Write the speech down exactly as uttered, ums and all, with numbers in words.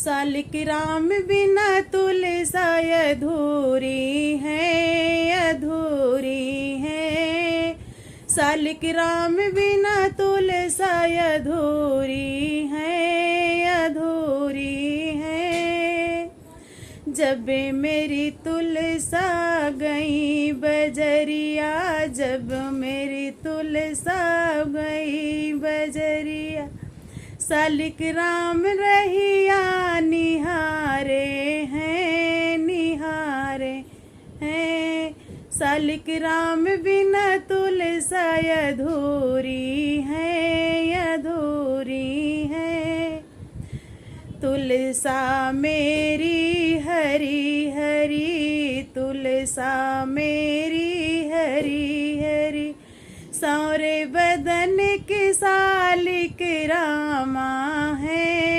सालिक राम बिना तुलसा अधूरी है, अधूरी है। सालिक राम बिना तुलसा अधूरी है, अधूरी है। जब मेरी तुलसा गई बजरिया, जब मेरी तुलसा गई बजरिया, सालिक राम रहिया निहारे हैं, निहारे हैं। सालिक राम बिना तुलसा अधूरी है, अधूरी है। तुलसा मेरी हरी हरी, तुलसा मेरी हरी हरी, सांवरे बदन के सालिक रामा है।